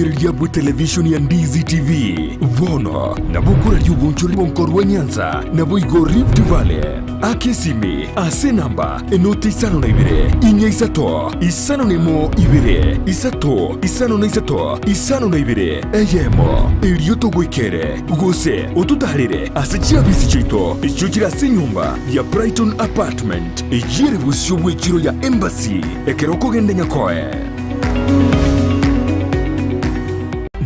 Rigereria bwe television ya Ndizi TV bono nabo okoraria obonchore bonkorwa Nyanza naboigo Rift Valley. Aka esimi ase enamba enoti isano na ibere inya isato isano na emo ibere isato isano na isato isano na ibere eyemo erio togoikere gose ototarere ase chiabisi chiaito echio chire ase enyomba ya Brighton Apartment eyio ere bosio bw'echiro ya Embassy ekero okogenda Nyakoe.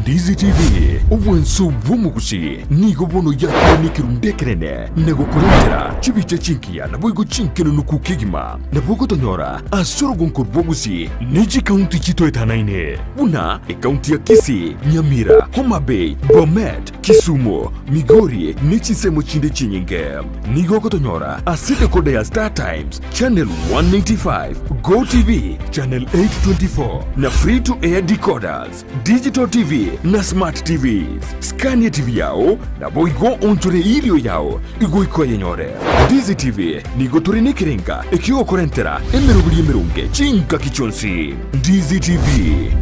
Ndizi TV, obwanso bw'omogusi, nigo bono yakire nekerundu ekenene na gokorentera chibicha chingiya naboigo chinkenenuku kegima. Nabo ogotonyora ase orogonko rw'ogusi ne chikaunti chitoetanaine buna ekaunti ya Kisii, Nyamira, Homa Bay, Bomet, Kisumu, Migori ne chinsemo chinde chinyinge. Nigo ogotonyora ase decoder ya Star Times, Channel 195, Go TV, Channel 824 na Free to Air decoders, Digital TV na Smart TVs. Scan TV yao naboigo onchore erio yao igoika oyenyore. Ndizi TV nigo tore nekerenga ekiogokorentera emeroberi emeronge chingaki chionsi. Ndizi TV,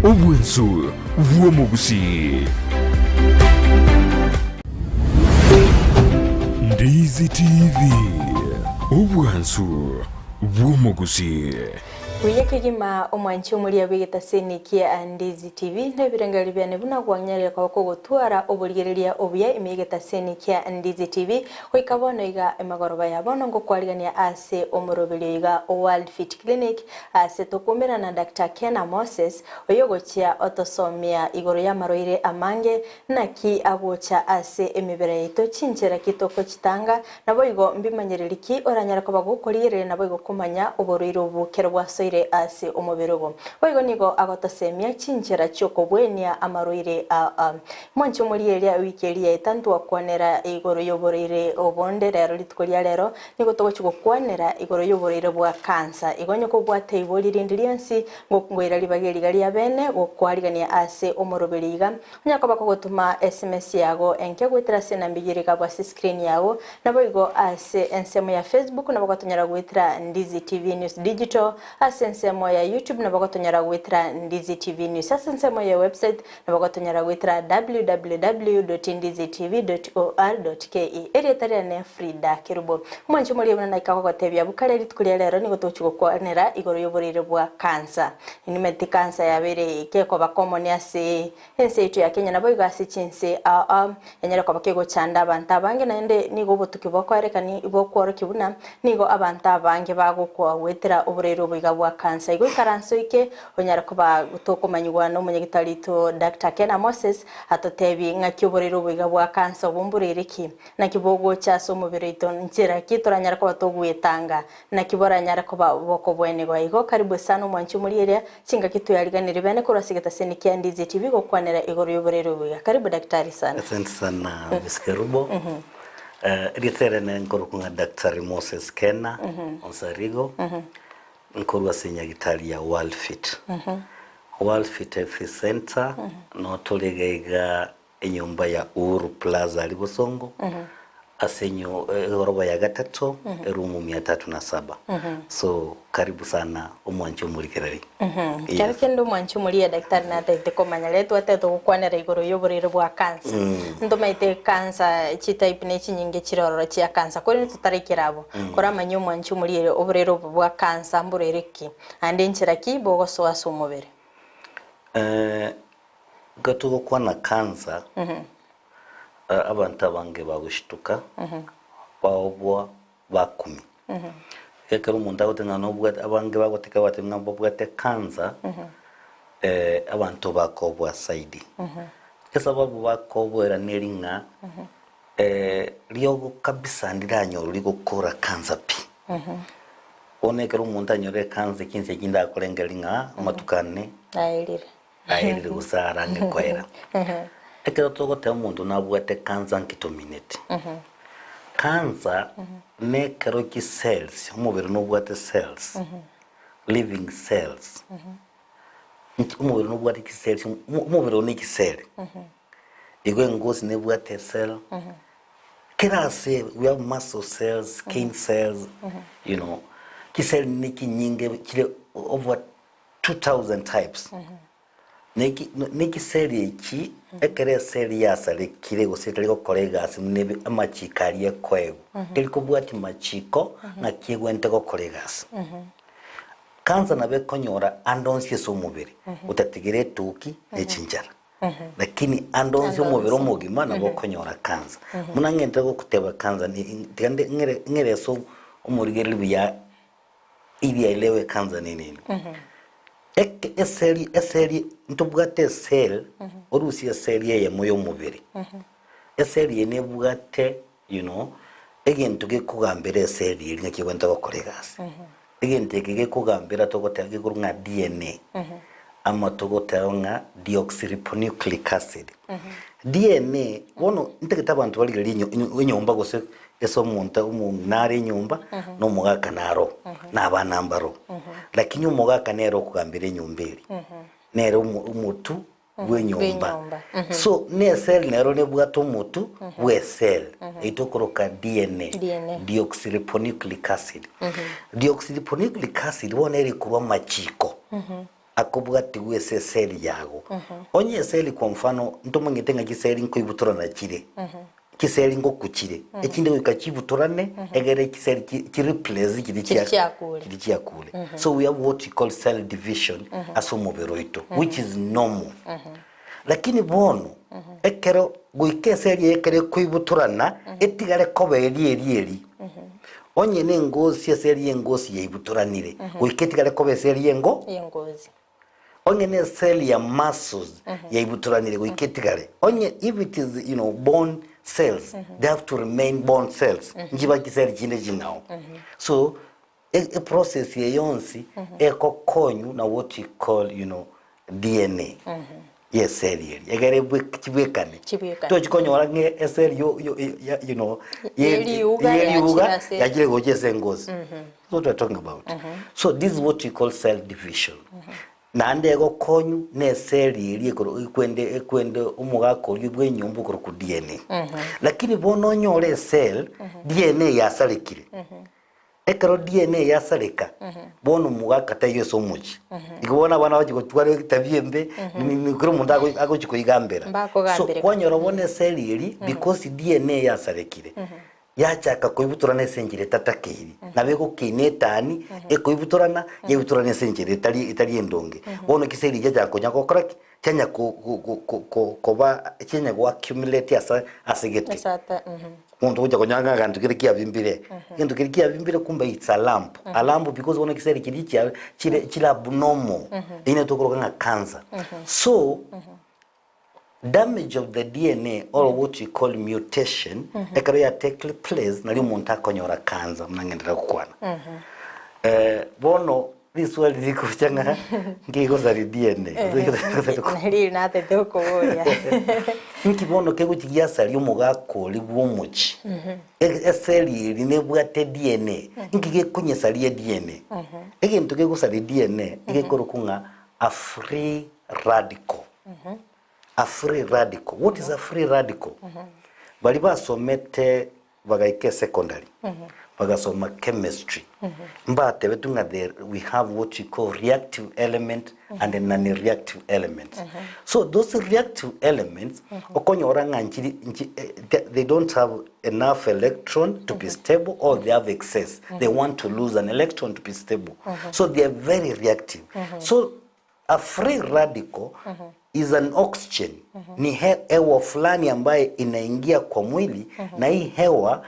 obwensu bw'omogusii. Ndizi TV, obwansu bw'omogusii. Buya kegima omwanchi omoria bw'egetaseni kia Ndizi TV na ebirengererio biane buna gwanyarire koba kogotwara oborigereria obuya ime y'egetaseni kia Ndizi TV goika bono iga emegoroba ya bono ngokwarigania ase omoroberio iga o World Fit Clinic ase tokuumerana na Doctor Kena Moses oyogochia otosomia igoro y'amarwaire amange Naki agocha ase emebere yaito chinchera ki tokochitanga, naboigo mbimanyereri ki oranyare koba gokorigereria naboigo komanya oborwaire obo kero bwasoire ase omobere obo. Boigo nigo agotosemia chinchera chi'okobwenia amarwaire aa. Mwanche omorieria ewiki eria yaeta ntwakwanera igoro y'oborwaire obonde rero rituko ria rero nigo togochia gokwanera igoro y'oborwaire bwa kansa. Igo onye kobwate ibori rinde rionsi ngokoira ribaga eriga ria bene gokwarigania ase omoroberi iga Onye koba kogotoma esimesi yago enke goetera ase enamba eyio ere igabwo ase screen yago, naboigo ase ensemo ya Facebook nabo gotonyora goetera Ndizi TV News Digital, ase ensemo ya YouTube nabo gotonyora goetera Ndizi TV News, ase ensemo ya website nabo gotonyora goetera www.ndizitv.or.ke. Erieta riane Frida Kerubo. Omwanchi omoria buna naika gogotebia abwo kare rituko ria rero nigo togochia gokwanera igoro y'oborwaire bwa cancer. Nimanyete cancer yabeire kekoba common ase Ense yaito ya Kenya naboigo ase chinse ao ao enyare koba kegochanda abanto abange naende nigo obotuki bokoerekani bokworokia buna nigo abanto abange bagokwa goetera oboraire oboiga bwa cancer. Igo ikaranse oike onyare koba tokomanyigwa nomonyagitari oito Doctor Kena Moses atotebie ng'aki oboraire oboiga bwa cancer obo mboraire ki? Naki bogocha ase omobere oito? Nchera ki toranyare koba togwetanga? Naki boranyare koba bokobwenigwa? Igo karibu sana omwanchi omorieria Chingaki tweariganirie bene korwa ase egetaseni kia Ndizi TV gokwanera igoro y'oborwaire obuya. Karibu daktari sana. Asante sana Miss Kerubo. Erieta riane nkorokwa ng'a Daktari Moses Kena Onsarigo, nkorwa ase enyagitari ya World Fit. World Fit Health Center no tore iga iga Enyomba ya Uhuru Plaza aria Bosongo, ase enyo egoroba ya gatato, erumu mia tatu na saba. So karibu sana omwanchi omorigereri. Kero Yes. kende omwanchi omoria daktari natagete komanya rero twatete gokwanera igoro y'oborwaire bwa cancer. Ntomaete cancer chitype ne chinyinge chire ororo chia cancer korende totaraikera abwo, koramanye omwanchi omoria oborwaire obo bwa cancer mborwaire ki, naende nchera ki bogosoa ase omobere. Ekero togokwana cancer, abanto abange bagoshituka, baobua, bakumia. Ekero omonto agoteba ng'a nobwate abange bagoteka bagoteba ng'a mbabwate cancer, abanto bakoboa zaidi. Esababu bakoboera neri ng'a riogo kabisa ndiranyore rigokora cancer pi. Bono ekero omonto anyorire cancer chinsa echio ndakorengereria ng'a amatuko ane Aerire. Aerire gose arange koera. Ekero togoteba omonto nabwate cancer nki tomineti? Cancer nekero chi cells, omobere nobwate cells, living cells. Nki omobere nobwate chi cells, omobere oo ne chiseli. Igo engosi nebwate ecell, kera ase we have muscle cells, skin cells, you know, chiseli ne chinyinge chire over 2000 types. Neki Nechiseri echi, ekero eseri yasarekire gose etari gokora egasi buna ebe amachiko aria ekoegwa, teri kobwatia machiko ng'aki egwenerete gokora egasi. Cancer nabo ekonyora ande onsi ase omobere, otatigere etuki na echinchara. Lakini ande onsi omobere omogima nabo okonyora cancer. Buna ng'entere gokoteba cancer ni tiga nde ng'ere ng'ere ase omorigereria buya ili aelewe cancer ni nini. Eke eseri eseri ntobwate esel orusie eseri eyemo ya omobere. Eseri eye nebwate you know egento gekogambera eseri eria ng'aki egwenerete gokora egasi. Egento eke gekogambera togoteba gekorwa ng'a DNA ama togoteba ng'a deoxyribonucleic acid. DNA bono ntagete abanto barigererie enyo enyo enyomba gose ase omonto omong'ina are enyomba na omogaka naro, na abana mbaro. Lakini omogaka nere okogambera enyomba eria, nere omo omotu bw'enyomba. Bw'enyomba. So na ecell nero nebwate omotu bw'ecell, eyio tokoroka DNA, DNA. deoxyribonucleic acid. Deoxyribonucleic acid bono ere korwa amachiko akobwatigwa ase ecell yago. Onye ecell kwa mfano ntomanyete ng'a chicell nkoibutorana chire, chiseli ngoku chire, echinde goika chibutorane egere chiseli chi chi replace chiria Chiria chia chiakure. chiria chiakure. So we have what we call cell division ase omobere oito which is normal. Lakini bono ekero goika eseli eye ekero ekoibutorana etigare koba eria eria eria. Onye na engosi eseli ya engosi yaibutoranire goika etigare koba eseli ya engo Engozi. Onye ne cell ya muscles yaibutoranire goika etigare, onye if it is you know bone cells they have to remain bone cells, nchiba chiseli chinde ching'ao. So e eprocess eye yonsi egokonywa na what you call you know DNA ya ecell eria, egere ebwe chibwekane. Chibwekane. Tochi konyora ng'a ecell yo yo ya you know ye Yeriuga yeriuga yachire ase- yachire gocha ase engosi. That's what we're talking about. So this is what we call cell division. Naende egokonywa na eseli eria ekoro ekwende ekwende omogaka oria bwa enyomba okorokwa DNA. Lakini bono onyore ecell DNA yasarekire. Ekero DNA yasareka, bono omogaka taiyo ase omochie. Igo bono abana bagochia gotwara etabia embe, ni kera omonto ago agochia koigambera. So Mbakogambereka. kwanyora bono eseli eria because DNA yasarekire, yachaka koibutorana ase enchera etatakeiri, nabo egokina etani, ekoibutorana, yaibutorana ase enchera etari etari endonge. Bono chiseli chiachaka konya gokora ki? Chianya ko ko ko ko ko koba chianya go accumulate ase ase gete. Ase ata mhm. Omonto ogocha konyora ng'a egento keria kiabimbire, egento keria kiabimbire kumbe it's a lump, a lump because bono chiseli chiria chia chire chire abnormal, eyio nero tokoroka ng'a cancer. So, damage of the DNA or what we call mutation, ekero ya take place nario omonto akonyora cancer buna ng'enderere gokwana. Bono riswali rikocha ng'a nki gosari DNA? Nari natete gokoboria. Nki bono kegochi giasaria omogaka oria bw'omochie? Eseli eria nebwate DNA, nki gekonyesaria DNA? Egento kegosaria DNA egekorokwa ng'a a free radical. A free radical. What is a free radical? Baria basomete bagaika esecondary, bagasoma chemistry, mbatebetwe ng'a there we have what we call reactive element and non-reactive elements. So those reactive elements, okonyora ng'a nchiri nchi eh, they, they don't have enough electron to be stable or they have excess. They want to lose an electron to be stable. So they are very reactive. So A free radical is an oxygen, ni hewa fulani ambaye inaingia kwa mwili na hii hewa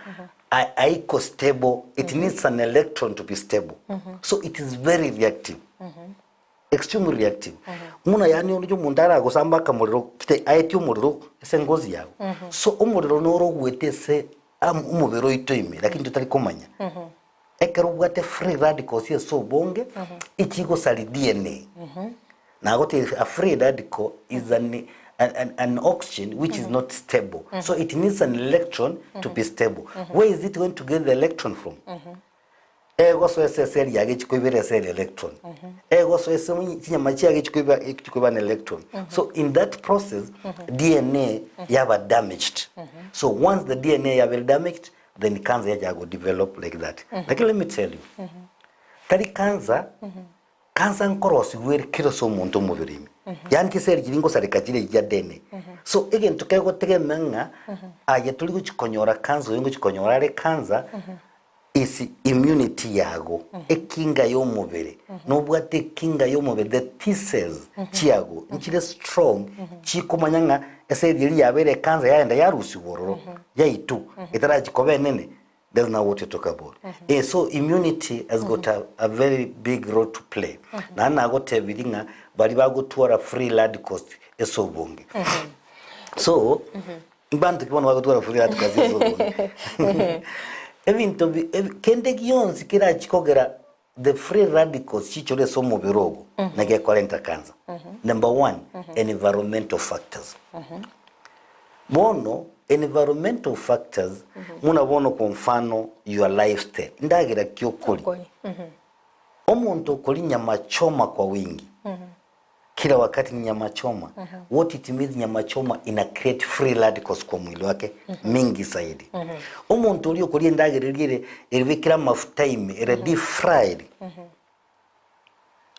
haiko stable, it needs an electron to be stable. So it is very reactive. Extremely reactive. Muna yani onye omonto aragosamba akamorero kite aetie omorero ase engozi yago. So omorero noro ogwete ase omobere oito ime lakini totari komanya. Ekero obwate free radicals ase obonge, echigosari DNA. Nagotebia a free radical is an, an, an oxygen which is not stable. So it needs an electron to be stable. Where is it going to get the electron from? Egosoa ase eseli yage chikoibera eseli electron. Egosoa ase chinyama chiage chikoiba chikoiba an electron. So in that process, DNA yaba damaged. So once the DNA yabere damaged, then cancer yachaka go develop like that. Lakini let me tell you, tari cancer. Cancer nkorosigwa ere kera ase omonto omobere ime. Yaani chiseli chiria ngosareka chire chia DNA. So egento kegotegemea ng'a aye tori gochi konyora cancer oyo ngochi konyora are cancer is immunity yago, ekinga ya omobere. Nobwate ekinga ya omobere, the T cells chiago nchire strong chikomanya ng'a eseli eria yabeire cancer yaenda yarusigwa ororo yaitwa etarachi koba enene. That's not what you talk about. Eh, so immunity has got a, a very big role to play. Naende nagotebirie ng'a baria bagotwara free radicals ase obonge. So, mbanto ki bono bagotwara free radicals ase obonge? Ebinto bi- ebi- kende gionsi kerachi kogera the free radicals chichore ase omobere ogo, na gekorenta cancer. Number one, environmental factors. Bono environmental factors buna bono kwa mfano your lifestyle, ndagera ki okoria? Okori. Omonto okoria nyama choma kwa wingi, kila wakati ni nyama choma, what it means nyama choma ina create free radicals kwa mwili wake mingi zaidi. Omonto oria okoria endagera eria ere erebekire amafuta ime, ere deep fried,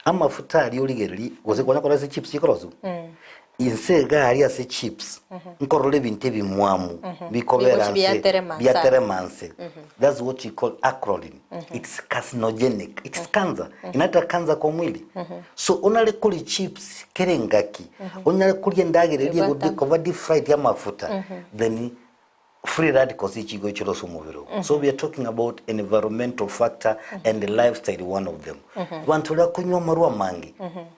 Amafuta aria origererie, gose kwanya korora ase chips chikorosiwa, inse iga aria ase chips, nkorora ebinto ebimwamu bikobera Bigochi nse, biaterema nse. biaterema nse. That's what you call acrolein. It's carcinogenic, it's cancer. Inaleta cancer kwa mwili. So onare koria chips kera engaki, onyare koria endagera eria Ebwate ego koba deep fried ya amafuta, then free radicals echigoichora ase omobere ogo. So we are talking about environmental factor and the lifestyle one of them. Banto baria bakonywa amarwa amange,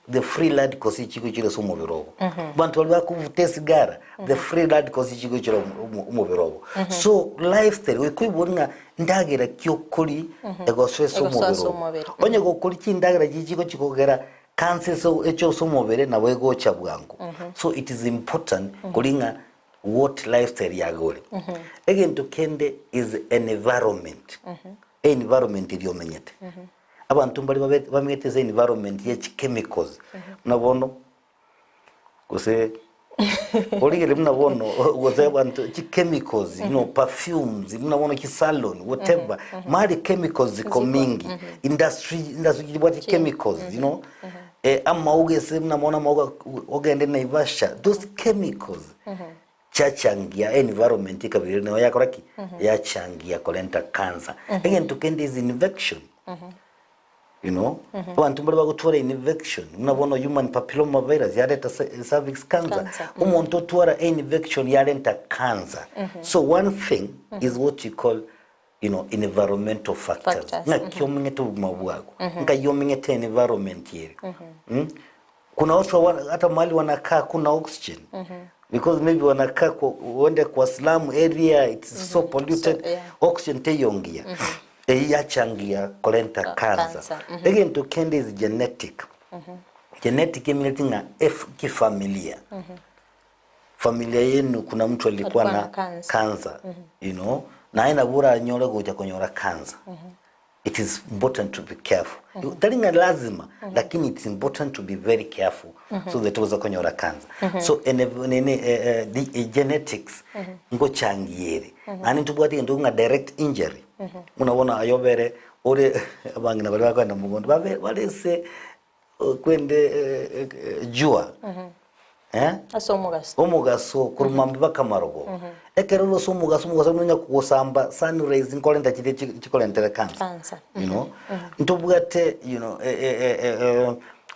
the free radicals echigoichora ase omobere obo. Banto baria bakovuta esigara, the free radicals echigoichora omobere obo. So lifestyle, goika oibori ng'a ndagera ki okoria egosoa ase Egosoa ase omobere ogo. omobere. Onye gokoria chindagera chiria chigochi kogera cancer ase eche ase omobere nabo egocha bwango. So it is important koria ng'a What lifestyle yago ore. Egento kende is environment. Environment eria omenyete. Abanto mbare babe bamenyete ase environment ye chikemicals. Buna bono, gose origereria buna bono gose abanto chikemicals, you know, perfumes, buna bono chisalon, whatever. Mari chemicals ziko mingi. Industry, industry chibwate chemicals, you know. Eh, amauga ase buna bono amauga ogende Naivasha, those chemicals chiachangia environment ekabira ere nabo yakora ki? Yachangia korenta cancer. Egento kende is infection, you know, abanto mbare bagotwara infection buna bono human papilloma virus yareta cervix cancer, Cancer. omonto otwara infection yarenta cancer. So one thing is what you call you know, environmental factors. Factors, Ng'aki omeng'ete obogima bwago, nkai omeng'ete environment ere. Mm? Kuna watu hawa- hata mahali wanakaa kuna oxygen because maybe wanakaa kwa, uende kwa slum area it's so polluted So, yeah. oxygen teyongia eyi yachangia korenta cancer cancer, egento kende is genetic genetic emineti ng'a ef kifamilia Familia yenu kuna mtu alikuwa Alikuwa na na cancer. cancer you know naye nabo oranyore gocha konyora cancer it is important to be careful tari ng'a lazima lakini it's important to be very careful so that tobaisa konyora cancer so ene nini eh, eh, the, eh, genetics ngochangia ere naende ntobwate egento ng'a direct injury buna bono aye obere ore abang'ina baria bakogenda mogondo babe bare ase Kwende jua eh? Ase omogaso. Omogaso korwa mambia mpaka marogoba. Ekero ore ase omogaso, omogaso nonya kogosamba sun rays nkorenta chiria chikorentere cancer. Cancer. You know? Ntobwate you know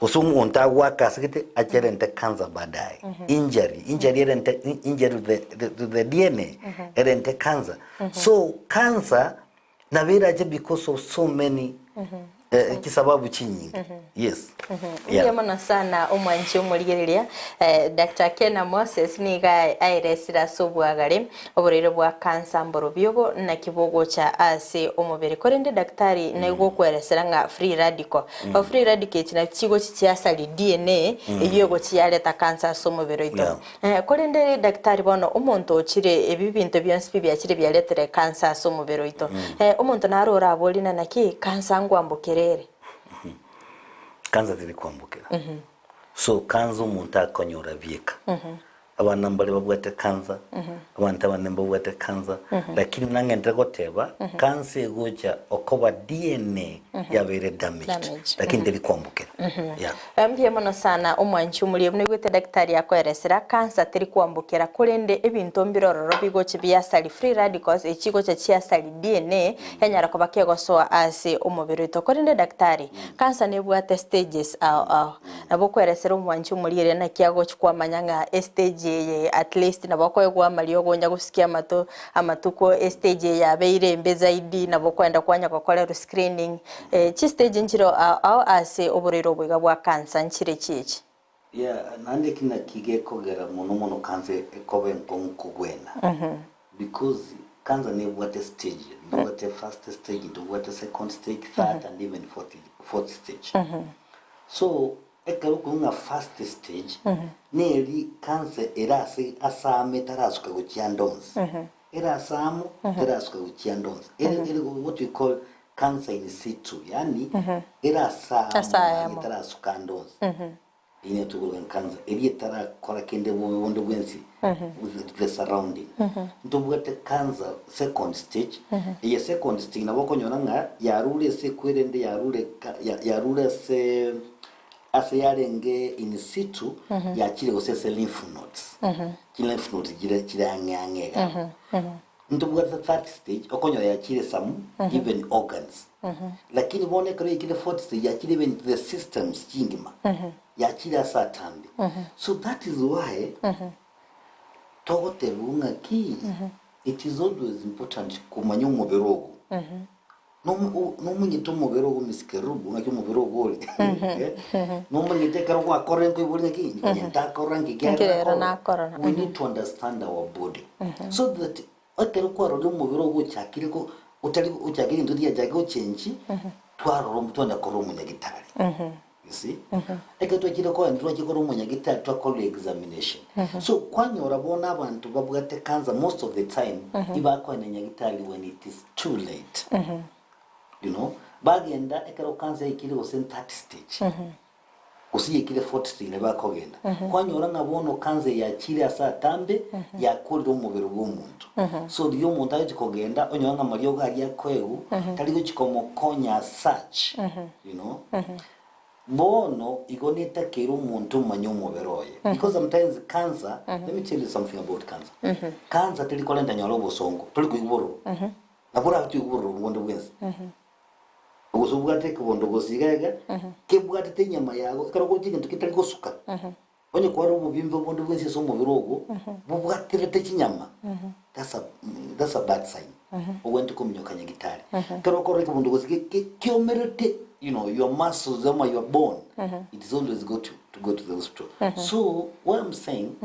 gose omonto agoaka ase gete acherente cancer baadaye. Injury, injury erente injury to the to the DNA erente cancer. So cancer Nabo erache because of so many eh, chisababu chinyinge. Yes. Mbuya Yeah. mono sana omwanchi omorigereria eh, Dr. Kena Moses nigo aeresire ase obwagare oborwaire bwa kansa mborobio obo naki bogocha ase omobere korende daktari nigo okweresera ng'a free radical mm. Free radical echi nachi chigochi chiasari DNA eyio egochi yareta kansa ase omobere oito Yeah. Eh, korende daktari bono omonto ochire ebi binto bionsi pi biachire biaretire cancer ase omobere oito. Eh, omonto naro oraborie na naki cancer nkwambokera ere? Cancer teri kwambokera. So cancer omonto akonyora bieka. Abana mbare babwate cancer, abanto abande mbabwate cancer, lakini buna ng'enderere goteba, cancer egocha okoba DNA yabeire damaged, Damaged. lakini teri kwambukera. Yeah. Mbuya mono sana omwanchi omoria buna oigwete daktari akoeresera, cancer teri kwambukera korende ebinto mbire ororo bigochi biasari free radicals echi chigocha chiasari DNA yanyara koba kegosoa ase omobere oito. Korende daktari, cancer nebwate stages ao ao. Nabo okweresera omwanchi omoria ere naki agochi kwamanya ng'a estage eye at least nabo okoegwa amariogo onya gosikia amato amatuko estage eye yabeire embe zaidi nabo okoenda kwanya gokorerwa screening chistage nchire ao ao ase oborwaire obo iga bwa cancer nchire chichi. Yeah, naende eki naki gekogera mono mono cancer ekoba enkong'u kogwena because cancer nebwate stage, ndobwate first stage, ndobwate second stage, third and even fourth, fourth stage. So ekero okoigwa ng'a first stage neri cancer ere ase ase amo etarasuka gochia ande onsi, ere ase amo terasuka gochia ande onsi, ere ere what we call cancer in situ yaani ere ase amo Ase naende ayamo. etarasuka ande onsi. Eyio tokoroka cancer eria etarakora kende bobe bonde bwensi with the surrounding. Ntobwate cancer second stage, eye second stage nabo okonyora ng'a yarure ase ekwerende yarure ka ya yarure ase ase yarenge in situ yachire gose ase lymph nodes. Chi lymph nodes chire chire ang'e ang'e iga. Ntobwate third stage okonyora yachire some even organs lakini bono ekero yaikire fourth stage yachire even to the systems chingima yachire ase atambe so that is why togotebiwa ng'aki it is always important komanya omobere ogo Nomanyete omobere ogo Miss Kerubo ng'aki omobere ogo ore nomanyete ekero gwakorire nkoiboria ng'aki onye ntakorora nki Nki rero kiagera nakorora. we need to understand our body so that ekero kwarorire omobere ogo ochakire ko otari ochakire egento riachakire gochengi twarora twanya korora omonyagitari. You see? Ekero twachire koenda twachire korora omonyagitari twakorire examination. So kwanyora bono abanto babwate cancer most of the time ibakoenda nyagitari when it is too late. You know, bagenda ekero cancer yaikire gose third stage gose yaikire fourth stage nabo bakogenda. Kwanyora ng'a bono cancer yachire ase atambe yakorire omobere bwa omonto. So riria omonto agochi kogenda onyore ng'a amariogo aria akoegwa tari gochi komokonya as such. You know? Bono igo netakeire omonto omanye omobere oye. Because sometimes cancer, let me tell you something about cancer. Cancer teri korenta nyora obosongo, tori koigwa bororo. Nabo orabe toigwe bororo bonde bwensi. Gose obwate ekebondo gose iga iga, kebwatete enyama yago, ekero ogocha egento ketari gosuka, Onye kware obobimbe bonde bwensi ase omobere ogo bobwaterete chinyama, that's a, that's a bad sign. Ogwenerete kominyoka nyagitari. Ekero okorora ekebondo gose ge- ge- kiomerete, you know, your muscles ama your bone, it is always good to, to go to the hospital. So, what I'm saying,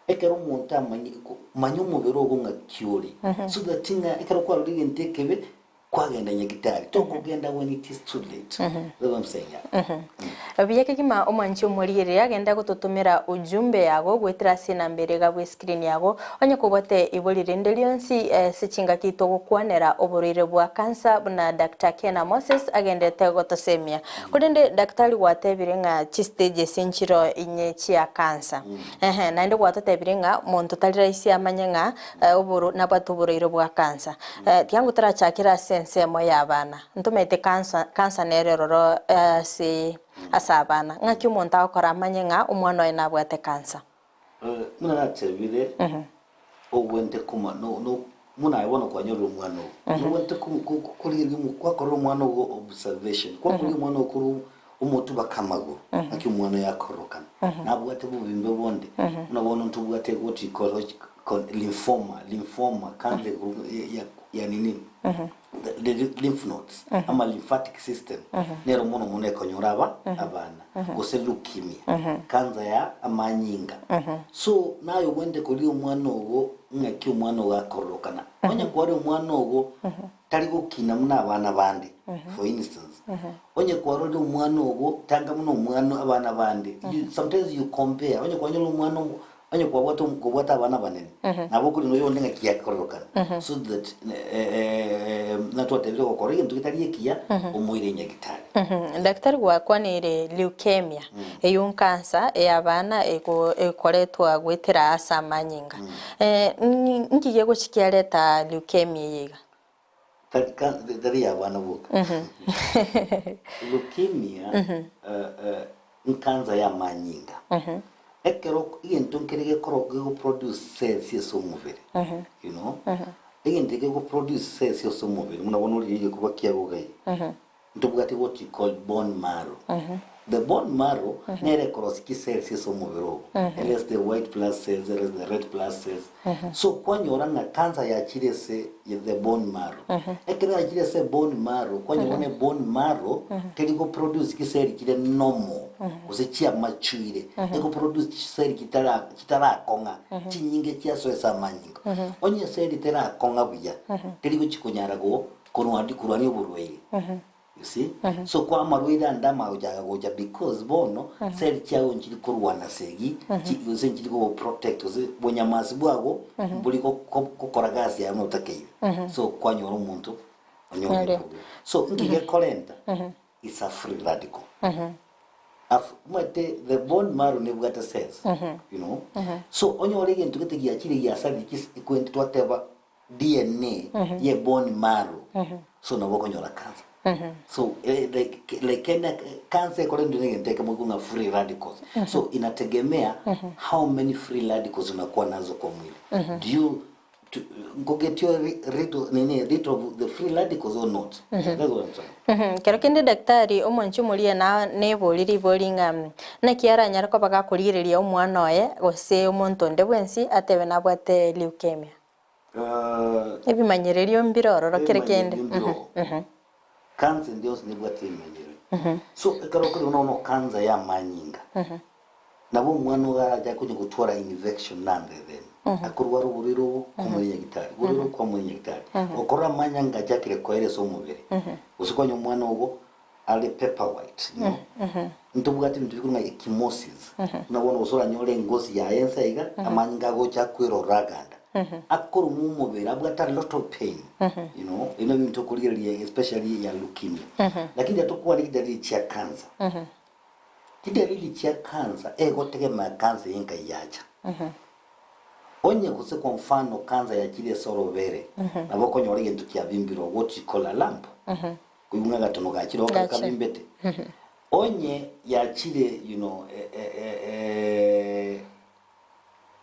ekero omonto amanye, ko- manya omobere ogo ng'aki ore, so that ng'a ekero kwarorire egento ekebe, Kwagenda nyagitari, tokogenda when it is too late. That's what I'm saying, yeah. Buya kegima omwanchi omorigereria agende gototomera ujumbe yago goetera ase enamba ere iga bwe screen yago onye kobwate ibori rinde rionsi ase chingaki togokwanera oborwaire bwa cancer buna Doctor Kena Moses agendete gotosemia. Korende daktari gwatebire ng'a chistages nchiro inye chia cancer. Ehe naende gwatotebire ng'a monto tari rahisi amanye ng'a Oboro nabwate oborwaire bwa kansa. Tiga ngotarachakera ase ensemo y'abana. Ntomanyete kansa, kansa nere ororo ase ase abana. Ng'aki omonto agokora amanye ng'a omwana oye nabwate kansa? Buna natebire, ogwente koma no no buna aye bono kwanyorire omwana oo, nogwente ko ko korigereria omo gwakorera omwana ogo observation, kwakorigia omwana oo korwa omotwe baka amagoro, ng'aki omwana oyo akororokana, nabwate bobimbe bonde, buna bono ntobwate what we call lymphoma, lymphoma, cancer ya, ya nini, the lymph nodes, ama lymphatic system, nero mono mono ekonyora aba, abana, gose leukemia, cancer ya amanyinga. So, naye ogwente koria omwana ogo ng'aki omwana ogo akororokana. Onye kware omwana ogo tari gokina buna abana bande, for instance, onye kwarorire omwana ogo tanga buna omwana abana bande, you, sometimes you compare, onye kwanyora omwana omo. Onye kwabwate omo kobwate abana abanene, nabo okorina oyonde ng'aki yakororokana so that buna twatebire gokora egento getari ekiya, omoire nyagetari. Daktari gwakwanire leukemia, eyio nkansa ey'abana ego ekoretwa goetera ase amanyinga. Nki gegochi kiareta leukemia eye iga? Tari ka- tari ya abana boka. Leukemia nkansa y'amanyinga. Ekero egento nkere gekoro gegoproduce cells ase omobere, you know, egento gegoproduce cells ase omobere buna bono origererie egekuba kiago iga iga, Ntobwate what you call bone marrow. The bone marrow nere ekorosia chicells ase omobere ogo. Ere the white blood cells, ere the red blood cells. So kwanyora ng'a cancer yachire ase the bone marrow. Ekero yachire ase bone marrow, kwanyora bono ebone marrow teri goproduce chiseli chire normal gose chiamachuire. Egoproduce chiseli chitara chitarakong'a chinyinge chiasoa ase amanyinga. Onye eseli terakong'a buya, teri gochi konyara go Korwa korwania oborwaire. You see? So kwa amarwaire ande amagocha agagocha because bono cell chiago nchiri korwana segi, chi gose nchiri kogo protect gose bonyamasi bwago mbori go- go- gokora gasi yaye buna otakeire. So kwanyora omonto onyorire Nyario. problem. So nki gekorenta? It's a free radical. Af- omanyete the bone marrow nebwate cells, you know. So onyore egento gete giachire giasarire chis ekwenti twateba DNA ye bone marrow so nabo okonyora cancer so eh, like, like kende cancer ekorentwa na egento ekemo ng'a free radicals so inategemea how many free radicals unakuwa nazo kwa mwili do you to, nko-get your rid, nini, rid of the free radicals or not that's what I'm saying Kero kende daktari omonche omoria na nebori ribori ng'a naki aranyare koba gakorigereria omwana oye gose omonto onde bwensi atebe nabwate leukemia. Ebimanyererio mbire ororo kere kende. Ebimanyererio mbire Cancer ende yonsi nebwate ebimanyererio. So ekero okorigia buna bono cancer ya amanyinga, nabo omwana ogo arache konya gotwara infection nande then, akorwara oborwaire obo kwamoira nyagitari, oborwaire obo kwamoira nyagitari. Okorora amanyinga achakire koera ase omobere, gose kwanya omwana ogo are paper white, you know. Ntobwate ebinto bikorwa ng'a ecchymosis, buna bono gose oranyore engosi yaye ense iga, amanyinga agocha akwerora aganda, akoruma omobere abwate a lot of pain, you know, ebio nabio ebinto okorigereria especially ya leukemia. Lakini riria tokwana chidalili chia cancer, chidalili chia cancer egotegemea cancer eye nkai yacha. Onye gose kwa mfano cancer yachire ase orobere, nabo okonyora egento kiabimbire what you call a lump. Koigwa ng'a agatono gachire oo Gachire. kabimbete. Onye yachire you know eh, eh, eh, eh,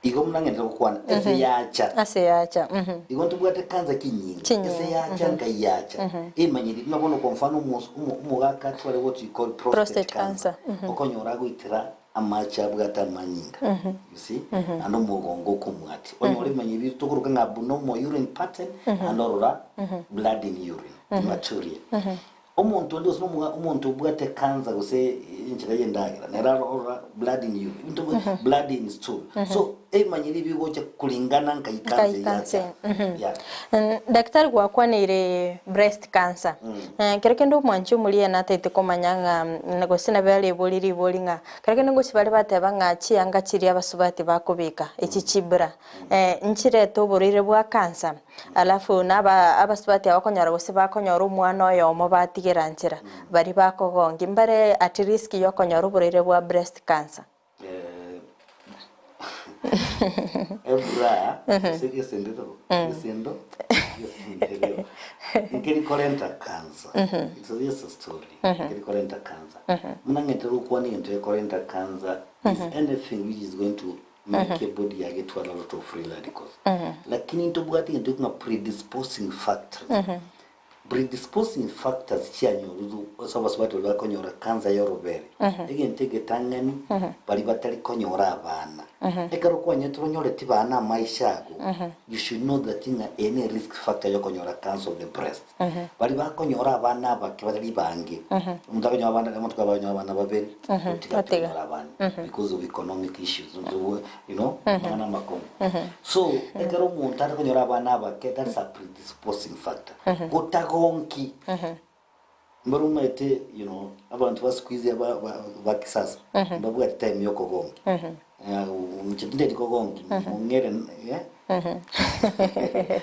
igo buna ng'endere gokwana ase yacha Ase yacha. mhm. igo ntobwate kansa chinyinge Chinyinge, ase yacha nkai yacha emanyiri buna bono kwa mfano omos- omo- omogaka atware what you call prostate Prostate cancer cancer, okonyora agoitera amache abwate amanyinga you see naende omogongo okomwatia onyore emanyiri tokoroka ng'a abnormal urine pattern naende orora blood in urine hematuria omonto onde gose nomoga omonto obwate cancer gose enchera ya endagera nere arora blood in urine ebinto blood in stool so ebimanyiri ebi bigocha kulingana nkai cancer Nkai cancer, yacha yeah. Daktari gwakwaneire breast cancer. Kero kende omwanchi omoria natagete komanya ng'a gose nabo arebori ribori ng'a kero kende ngochi bare bateba ng'a chianga chiria abasubati bakobeka echi chibra nchirete oborwaire bwa cancer alafu na aba abasubati aba okonyora gose bakonyora omwana oyomo batigera nchera baria bakogongi mbare at risk ya okonyora oborwaire bwa breast cancer. Ebra gose egesendero egesendo egesendero nkeri korenta cancer it's a just a story nkeri korenta cancer buna ng'ete gokwana egento gekorenta cancer is anything which is going to make your body yagetwara a lot of free radicals lakini ntobwate egento ng'a predisposing factors Predisposing factors chianyorurwe ase abasubati baria bakonyora cancer y'orobere, egento egetang'ani baria batari konyora abana. Ekero kwanyetire onyoreti bana amaisha ago, you should know that ng'a eye ne risk factor yokonyora cancer of the breast. Baria bakonyora abana abake batari bange, omonto akonyora abana omonto akonyora abana babere, otiga Otiga. konyora abana because of economic issues, you know, amang'ana amakong'u. So, ekero omonto are konyora abana abake, that's a predisposing factor. Gotagonki, mbare omanyete you know, abanto ba siku hizi aba ba ba kisasa, mbabwati time ya okogonkia. Inche tindeti kogonki, mong'ere eh,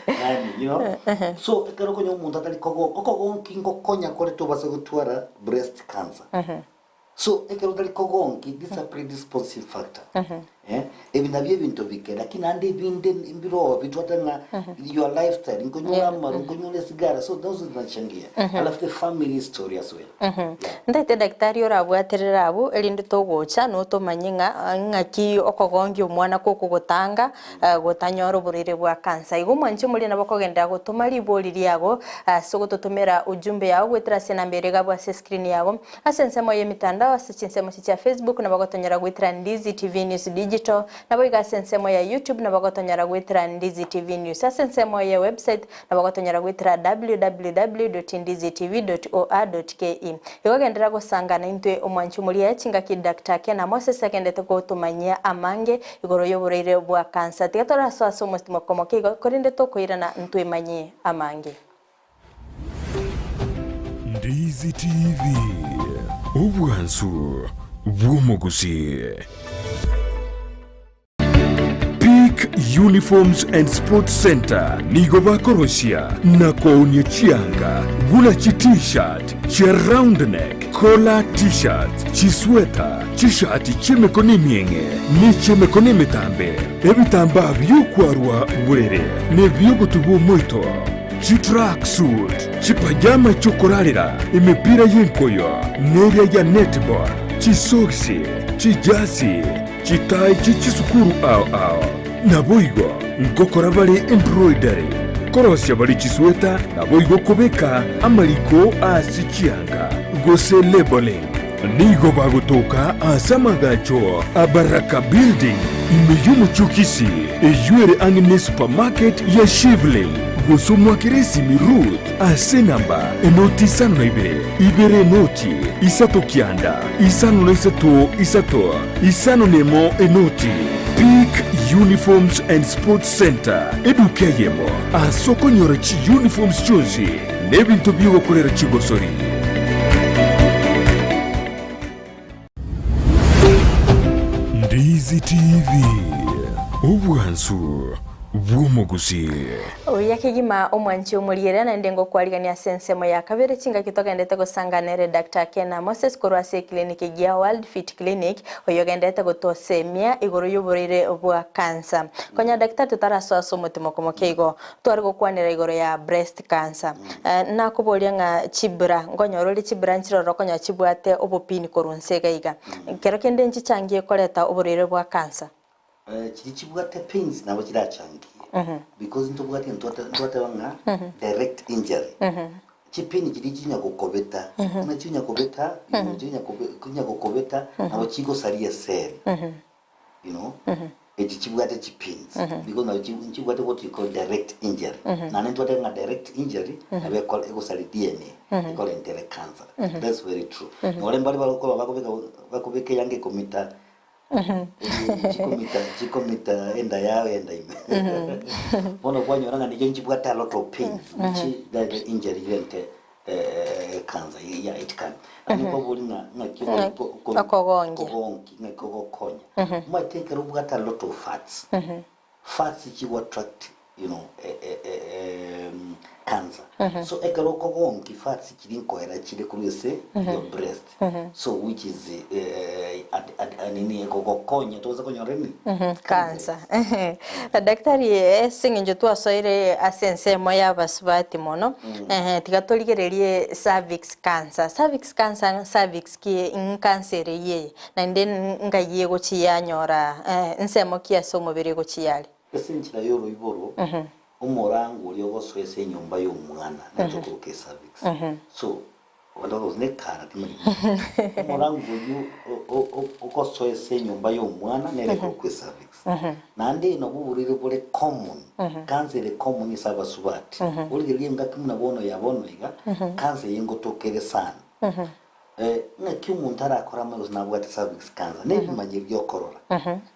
nani, you know. So ekero okonya omonto atari kogo, okogonki ngokonya kore tobasa gotwara breast cancer. So ekero otari kogonki, this a predisposive factor. Eh, ebi nabio ebinto bike, lakini naende ebinde mbiroo bitwate ng'a your lifestyle, nkonyora amaru, nkonyora esigara, so those zinachangia. Alafu the family story as well. Yeah. Ntaete daktari orabwaterere abwo, erinde togocha notomanye ng'a ng'aki okogongia omwana kokogotanga gotanyora oborwaire bwa cancer. Igo omwanchi omoria nabo okogenderera gotoma ribori riago ase ogototomera ujumbe yao goetera ase enamba ere igabwo ase escreen yago. Ase ensemo y'emitandao ase chinsemo echi chia Facebook nabo ogotonyora goetera Ndizi TV News Digital, naboigo ase ensemo ya YouTube nabo ogotonyora goetera Ndizi TV News. Ase ensemo ye website nabo ogotonyora goetera www.ndizitv.or.ke. Igo genderera gosangana intwe omwanchi omoria chingaki Doctor Kena Moses agendete gotomanyia amange igoro y'oborwaire bwa cancer. Tiga torasoa ase omositimoka omoke igo korende tokoirana ntwemanyie amange. Ndizi TV, obwansu bw'omogusii. Peak Uniforms and Sports Centre nigo bakorosia na koonia chianga buna chi T-shirt, chia round neck, collar T-shirts, chisweta, chishati chi'emekono emieng'e ne chi'emekono emetambe, ebitambaa bi'okwarwa borere na ebi'ogotubwa omoito. Chitracksuit, chipajama chi'okorarera, emepira y'enkoyo, neria ya netball, chisogisi, chijasi, chitai chie chisukuru ao ao. Naboigo ngokora bare embroidery, korosia bare chisweta, naboigo kobeka amariko ase chianga, gose labelling. Nigo bagotoka ase amagacho a Baraka Building, ime y'omochie o Kisii, eyio ere ang'e ne supermarket ya Shivling, gose omwakere esimi Ruth ase enamba enoti isano na ibere, ibere enoti, isato kianda, isano na isato isato, isano na emo enoti. Peak Uniforms and Sports Centre, eduka eyemo ase okonyora chiuniforms chionsi Nebinto bi'ogokorera chigosori. Ndizi TV, obwansu bw'omogusii. Obuya kegima omwanchi omoriere naende ngokwarigania ase ensemo ya kabere chingaki togendete gosangana ere Doctor Kena Moses korwa ase eclinic gia World Fit Clinic oyogendete gotosemia igoro y'oborwaire bwa cancer. Konya daktari totarasoa ase omotimoko moke igo Tware gokwanera igoro ya breast cancer. Nakoboria ng'a chibra, nkonyora ore chibra nchiroro okonyora chibwate obopini korwa inse iga iga. Kero kende nchichangie koreta oborwaire bwa cancer? Chiria chibwate pains nabo chirachangie because ntobwate ntwateba ng'a direct injury. Chipini chiria chinya gokobeta, buna chinya kobeta, chinya gokobeta nabo chigosaria eseli. You know, echi chibwate chipins because nabo chi- nchibwate what you call direct injury. Naende ntwate ng'a direct injury nabo ekore egosari DNA ekorentere cancer. That's very true. Nore mbare bagokoba bakobeka bakobeka eyanga ekomita chikomita chikomita enda yao enda ime. Bono kwanyora ng'a nigo nchibwate a lot of pains which the the injury irente cancer yeah it can. Naende nkobori ng'a ng'aki Ng'aki okogongia. kogongi ng'aki ogokonya. Omanyete ekero obwate a lot of fats, fats chigo attract you know cancer. So ekero okogongi fats chiria nkoera chire korwa ase your breast so which is nini egogokonya tobaisa konyora nini? Cancer. Daktari ase eng'encho twasoire ase ensemo ya abasubati mono, tiga torigererie cervix cancer. Cervix cancer, cervix ki nkansa ere eyio eye, naende ngai egochi yanyora nsemo ki ase omobere egochi yare? Ase enchera y'oroiboro, omorango oria ogosoa ase enyomba y'omwana nere tokoroka ecervix. So, Abanto bakoboria, Nekara timanyeti. Omorango oyio ogosoa ase enyomba y'omwana nere ekorokwa ecervix. Naende nobwo oborwaire bore common, cancer ere common ase abasubati. Origererie engaki buna bono ya bono iga, cancer eye ngotoka ere sana. Ng'aki omonto arakore amanye gose nabwate cervix cancer? Nebimanyeri biokorora.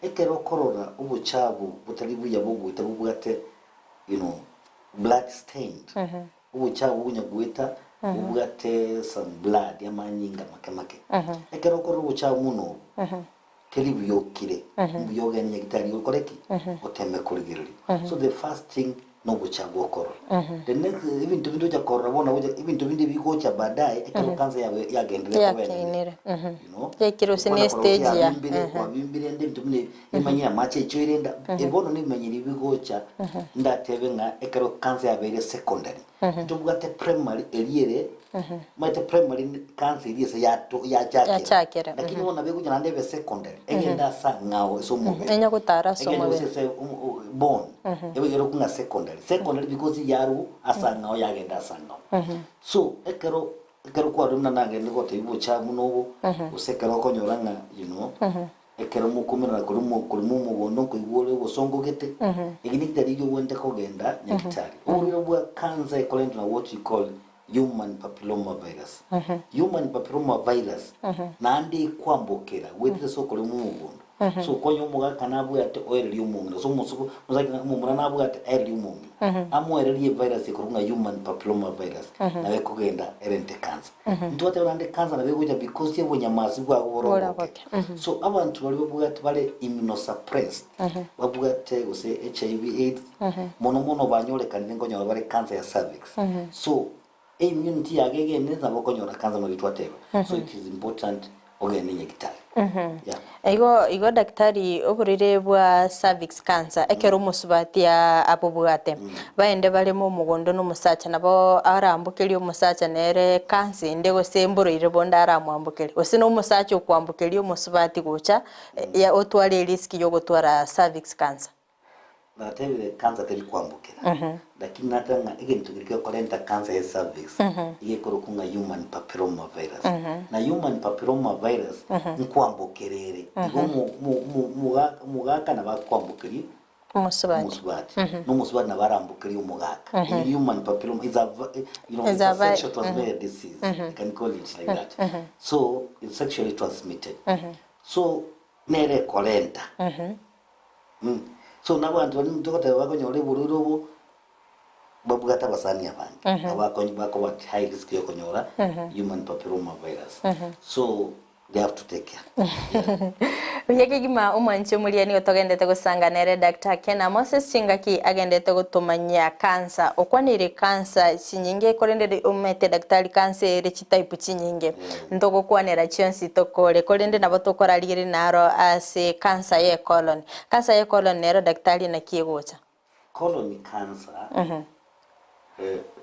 Ekero okorora obochabu botari buya bogoeta bobwate you know, blood stained, Obochafu bokonya goeta bobwate some blood, amanyinga make make. Ekero okorora obochafu buna obo, Teri buya okire, mbuya ogende nyagitari okore ki? Oteme korigereria. So the first thing nogochagua okorora. The next ebinto binde ocha korora bono gocha ebinto binde bigocha baadaye ekero cancer yabe yagenderire koba enene. Yakinire, mhm. You know? Yaikire gose Okwana ne korora gose stage ya, yabimbire, kwabimbire ende ebinto buna ebi, emanyire amache aichoire enda, bono nebimanyiri bigocha ndatebe ng'a ekero cancer yabeire secondary, Ntobwate primary eria ere, omanyete primary ne cancer eria ase yato yachakera. Yachakera, Lakini bono nabo egocha naende ebe secondary, egende ase ang'ao ase omobere. Enya gotara ase Egende gose omobere. ase omo o bone, ebe erokwa ng'a secondary. Secondary because yarwa ase ang'ao yagenda ase ang'ao. So, ekero ekero kwarure buna nagende gotebia obochafu buna obo, gose ekero okonyora ng'a you know, Ekero mokomerana korwa korwa omogondo nkoigwa ore obosongo gete, eki nekitari erio ogwenerete kogenda nyagitari. Oborwaire bwa cancer ekorentwa na what we call human papilloma virus. Human papilloma virus naende ekwambokera goetera ase okorema omogondo. So konya omogaka nabwate oererie omong'ina gose omosuku omosacha omomura nabwate aererie omong'ina. Amoererie evirus ekorokwa ng'a human papilloma virus nabo ekogenda erente cancer. Ntwateba naende cancer nabo egocha because obonyamasi bwago bore oboke. So abanto baria babwate bare immunosuppressed, babwate gose HIV AIDS, mono mono banyorekanire nkonyora bare cancer ya cervix. So immunity yago egende nabo okonyora cancer buna riria twateba. So it is important ogende nyagitari. Yeah. Igo igo daktari oborwaire bwa cervix cancer ekero omosubati abobwate baende bareme omogondo na omosacha nabo arambokerie omosacha nere cancer ende gose mborwaire bonde aramwambokerie gose na omosacha okwambokeria omosubati gocha ya otware erisk ya ogotwara cervix cancer. Natebire cancer teri kwambokera, lakini nateba ng'a egento keria gekorenta cancer ya cervix igekorokwa ng'a human papilloma virus. Na human papilloma virus nkwambokera ere, igo omo- omo- omo- omoga- omogaka nabo akwambokeria Omosubati. omosubati, na omosubati nabo arambokerie omogaka. Eyio human papilloma is a vi- you know, Is it's a a vi- sexual transmitted disease, you can call it like that. So it's sexually transmitted. So nere ekorenta. So nabanto baria togoteba bakonyora oborwaire obo, babwate abasani abange, abakonyi bakoba at high risk ya okonyora human papilloma virus. So they have to take care. Yeah. Buya kegima omwanchi omoria nigo togendete gosanga nere Doctor Kena Moses chingaki agendete gotomanyia cancer okwanire cancer chinyinge korende ri omanyete daktari cancer ere chitype chinyinge Ntogokwanera chionsi tokore, korende nabo tokorarigereria naro ase cancer ye colon. Cancer ye colon nero daktari naki egocha? Colon cancer,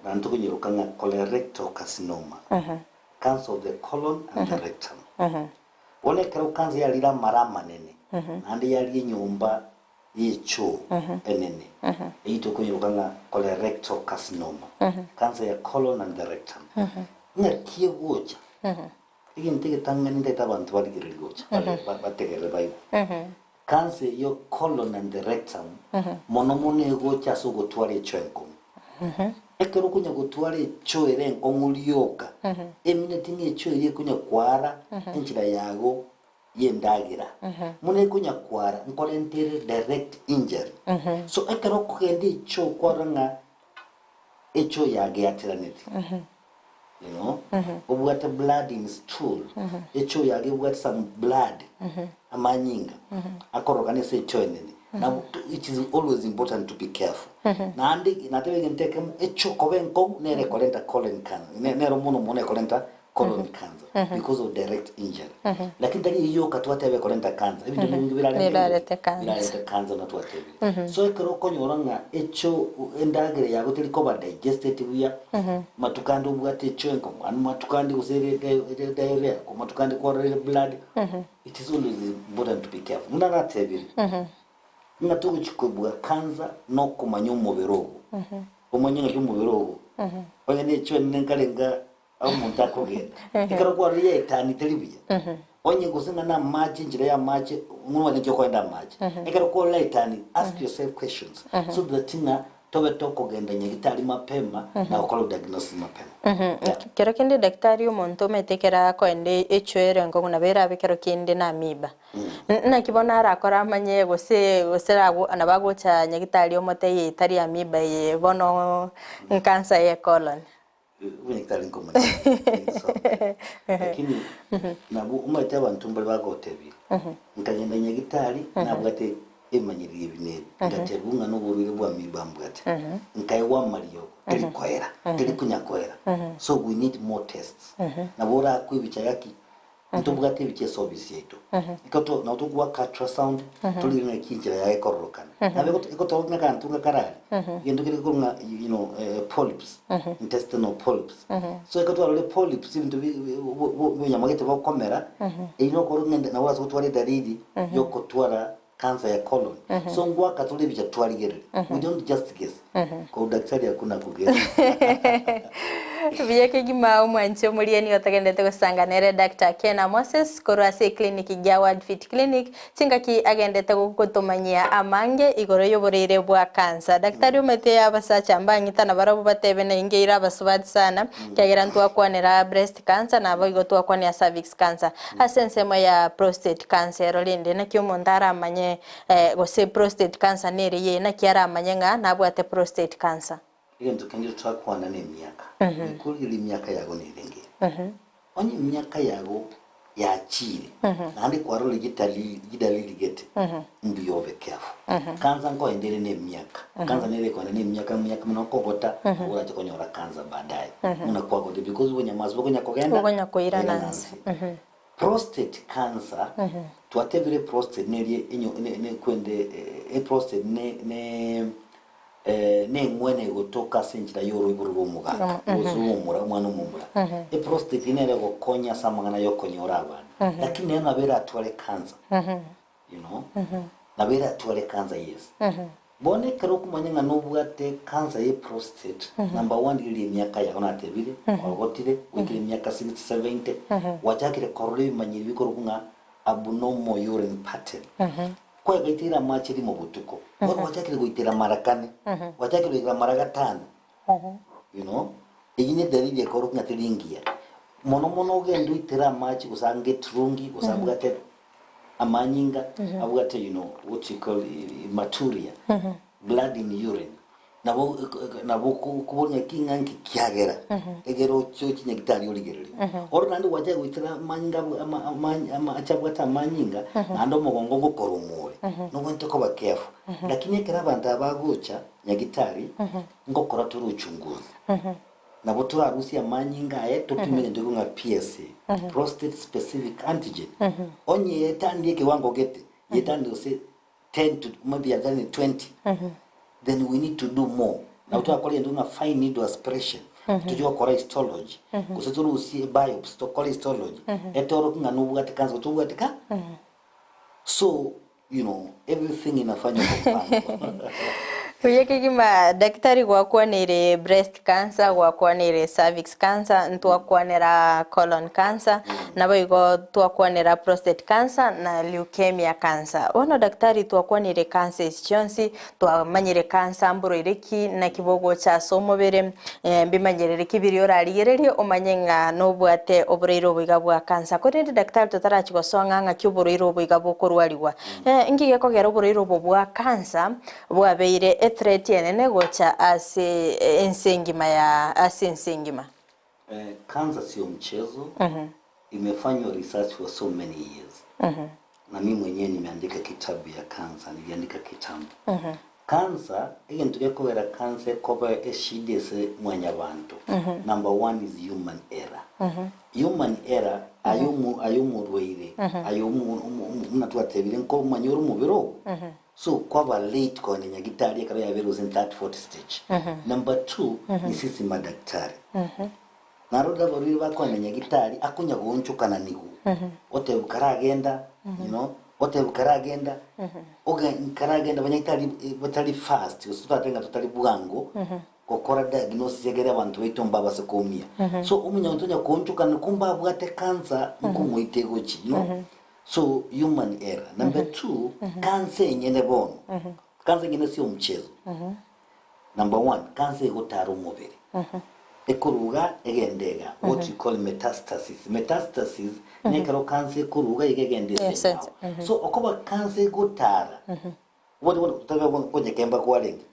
naende tokonyeroka ng'a colorectal carcinoma, cancer of the colon and the rectum. Bono ekero cancer yarire amara amanene, naende yaria enyomba y'echoo enene, eyio tokonyeroka ng'a colorectal carcinoma, cancer ya colon and the rectum. Ng'aki egocha? Egento egetang'ani ntagete abanto barigererie gocha, bare bategerere baigwe. Cancer eyio colon and the rectum, mono mono egocha ase ogotwara echoo enkong'u. Ekero okonya gotwara echoo ere enkong'u rioka, emineti ng'a echoo eyio ekonya kwara enchera yago y'endagera, buna ekonya kwara nkorentere direct injury. So ekero okogenda echoo kwarora ng'a echoo yageacheraneti, you know, obwate blood in stool, echoo yage ebwate some blood, amanyinga akororokana ase echoo enene. Nabo it is always important to be careful. Naende nateba egento ekemo, echoo koba enkong'u nere ekorenta colon cancer, nero mono mono ekorenta colon cancer because of direct injury. Lakini tari eyio yoka twateba ekorenta cancer, ebinto binde birarente Birarete cancer. birarente cancer buna twatebire. So ekero okonyora ng'a echo endagera yago teri koba digested buya, matuko ande obwate echo enkong'u, ande matuko ande gose ere ere diarrhea, ko matuko ande kwarorire blood, it is always important to be careful. Buna natebire, ng'a togochi kobua cancer nokomanya omobere ogo, omanye ng'aki omobere ogo, onye na echo enene nkarenga Omonto akogenda, ekero kwarorire yaetani teri buya, onye gose ng'a namache enchera y'amache, ng'o naki okoenda amache. Ekero kwarora etani, ask yourself questions so that ng'a tobe tokogenda nyagitari mapema na gokora diagnosis mapema. Yeah. Kero kende daktari omonto omanyete ekero akoenda echwere enkong'u nabo erabe kero kende na amiba. Naki bono arakore amanye gose gose nabo agocha nyagitari omotebie eye tari amiba eye bono nkansa ye colon. Omonyagitari nkomanya lakini nabo omanyete abanto mbare bagotebia, nkagenda nyagitari nabwate ebimanyererio ebi na ebi, ngatebiwa ng'a noborwaire bwa amiba mbwate, nkaegwa amariogo, teri koera, teri konya koera, so we need more tests. Nabo orakwe ebicha gaki, Ntobwate ebichie ase ofisi yaito. Ekero to nabo togoaka ultrasound, torire ng'aki enchera yaye ekororokana. Nabo egoto egotorokia ng'a aganto ng'a karari, egento keria gekorwa ng'a you know polyps, intestinal polyps. So ekero twarorire polyps ebinto bi bi bo bo bonyamagete bokomera, eyio nokorokia ng'a nabo orase gotwara edalili ya okotwara cancer ya colon. So ngoaka tore ebicha twarigereria. We don't just guess. Kwa udaktari hakuna kuguess. Buya kegima omwanchi omoriani otagendete gosanga nere Doctor Kena Moses korwa ase eclinic gia World Fit Clinic chingaki agendete gotomanyia amange igoro y'oboreire bwa cancer. Daktari omete abasacha mbang'ita nabarabwo batebe nainge ire abasubati sana kiagera ntwakwanera breast cancer naboigo twakwanera cervix cancer. Ase ensemo ya prostate cancer ero rende naki omonto aramanye gose prostate cancer nere ye naki aramanye ng'a nabwate prostate cancer? Egento kende totakwana nemiaka. Rikorire emiaka yago nerenge. Onye emiaka yago yachiire naende kwarorire chidalili chidalili gete, mbuya obe careful. Cancer nkoenda ere nemiaka. Cancer nere ekoenda nemiaka emiaka buna okogota, nabo orache konyora cancer baadaye. Buna kwagotire because obonyamasi bokonya kogenda Bokonya koirana koirana nse. nse. Prostate cancer, twatebire prostate neria enyo ne ne kwende eprostate ne ne neng'wena egotoka ase enchera y'oroiboro rw'omogaka, gose omomura, omwana omomura. Eprostate nere egokonya ase amang'ana y'okonyora abana, lakini nero nabo eratware cancer, you know, nabo eratware cancer yes. Bono ekero okomanya ng'a nobwate cancer ye prostate, number one rigereria emiaka yao natebire, kwagotire, gwaikire emiaka 60, 70, gwachakire korora ebimanyiri bikorokwa ng'a abnormal urine pattern. Kwaegaiteire amache rimo botuko, bono gwachakire goitera mara kane, gwachakire goitera mara gatano, you know, eyio ne dalili ekorokia ng'a teri ngiya. Mono mono ogende oitere amache gose ange eturungi, gose abwate amanyinga, abwate you know what you call hematuria, blood in urine. Nabo nabo okobora ng'a ki ng'a nki kiagera egere oche oche nyagitari origererie. Oro naende gwachaka goitera amanyinga abwo ama ama amache abwate amanyinga naende omogongo ogokora omore, nobwenerete koba careful. Lakini ekero abanto aba bagocha nyagitari, ngokora tore uchunguzi. Nabo torarusie amanyinga aye topime egento ekio ng'a PSA, prostate specific antigen. Onye yetandie ekewango gete, yetandie gose 10 to maybe yatandie 20, then we need to do more. Nabo torakore egento ng'a fine needle aspiration, tochie gokora histology, gose torusie biopsy tokore histology, etorokie ng'a nobwate cancer gose tobwati ka. So you know everything inafanywa kwa mpango. Buya kegima daktari gwakwanire breast cancer, gwakwanire cervix cancer, ntwakwanera colon cancer, naboigo twakwanera prostate cancer na leukemia cancer. Bono daktari twakwanire cancer echi chionsi, twamanyire cancer mborwaire ki, naki bogocha ase omobere, mbimanyerere ki biria orarigererie omanye ng'a nobwate oborwaire obo iga bwa cancer. Korende daktari totarachia gosoa ng'a ng'aki oborwaire obo iga bokorwariwa, nki gekogera oborwaire obo bwa cancer bwabeire ethreat enene gocha ase ense engima ya ase ense engima? Cancer sio mchezo, imefanywa research for so many years. Na mi mwenyewe nimeandika kitabu ya cancer, niliandika kitambo. Cancer, egento gekogera cancer ekoba eshida ase mwanyabanto, number one is human error. Human error, aye omo aye omorwaire, aye omo omo omo buna twatebire nkomanya ore omobere ogo, so kwaba late kogenda nyagitari ekero yabeire gose third, fourth stage. Number two, ni sisi madaktari. Narorire abarwaire bakoenda nyagitari akonya goonchokana nigo, otebwa karagenda, you know, otebwa karagenda, oge karagenda abanyagitari batari fast gose totatebe ng'a totari bwango gokora diagnosis egere abanto baito mbabase koumia. So omonyagoto onya koonchokana kumbe abwate cancer nkomoita egochi, you know. So human error. Number two, cancer enyene bono, cancer enyene sio mchezo. Number one, cancer egotara omobere, ekoruga egende iga, what we call metastasis. Metastasis nekero cancer ekoruga iga egende ase Yes, eng'ao. So okoba cancer egotara, Obote bono totabe konyekemba kwarenge,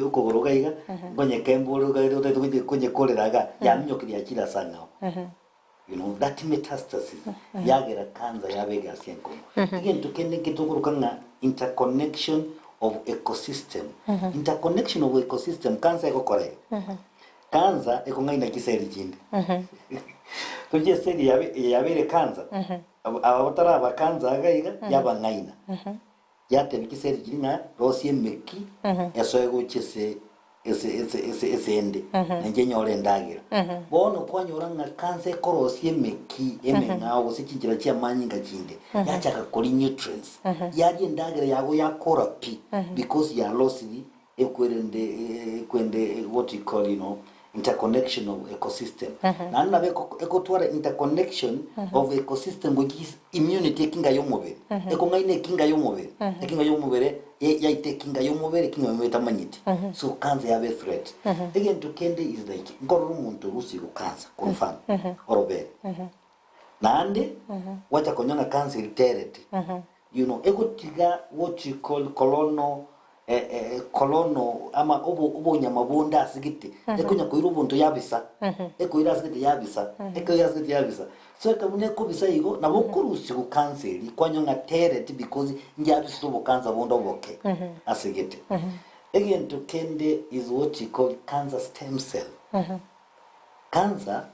okogoro iga iga, nkonyekemba ore iga iga otagete gochia konyekorera iga, yaminyokirie yachire ase ang'ao. You know, that metastasis yagera cancer yaba egasi enkong'u. Egento kende nke tokoroka ng'a interconnection of ecosystem. Interconnection of ecosystem, cancer egokora iga. Cancer ekong'aina chiseli chinde. Tochie eseli yabe yabeire cancer, aba bataraba cancer iga iga, yabang'aina. Yatebia chiseli chiria ng'a rosia emeki esoe gochia ase ase ase ase ase ende, na inche nyore endagera. Bono kwanyora ng'a kansa ekorosia emeki emeng'ao gose chinchera chi'amanyinga chinde, yachaka koria nutrients, yaria endagera yago yakora pi because yarosiri ekwerende ekwende what you call you know interconnection of ecosystem. Naende nabo eko ekotwara interconnection of ecosystem gochia is immunity ekinga ya omobere, ekong'aina ekinga ya omobere, ekinga ya omobere ye yaita ekinga ya omobere, ekinga ya omobere etamanyeti. So cancer yaba ethreat. Egento kende is like, nkorora omonto orusiirwe cancer kwa mfano, orobere, naende gwacha konyora ng'a cancer eria tereti, You know, egotiga what you call colono eh, eh, colono ama obo obonyama bonde ase gete ekonya koira obonto yabisa ekoira ase gete yabisa ekoira ase gete yabisa so ekero buna ekobisa igo nabo okorusiwa cancer eria kwanyora ng'a tereti because njabisete obokansa bonde oboke ase gete. Egento kende is what you call cancer stem cell. Cancer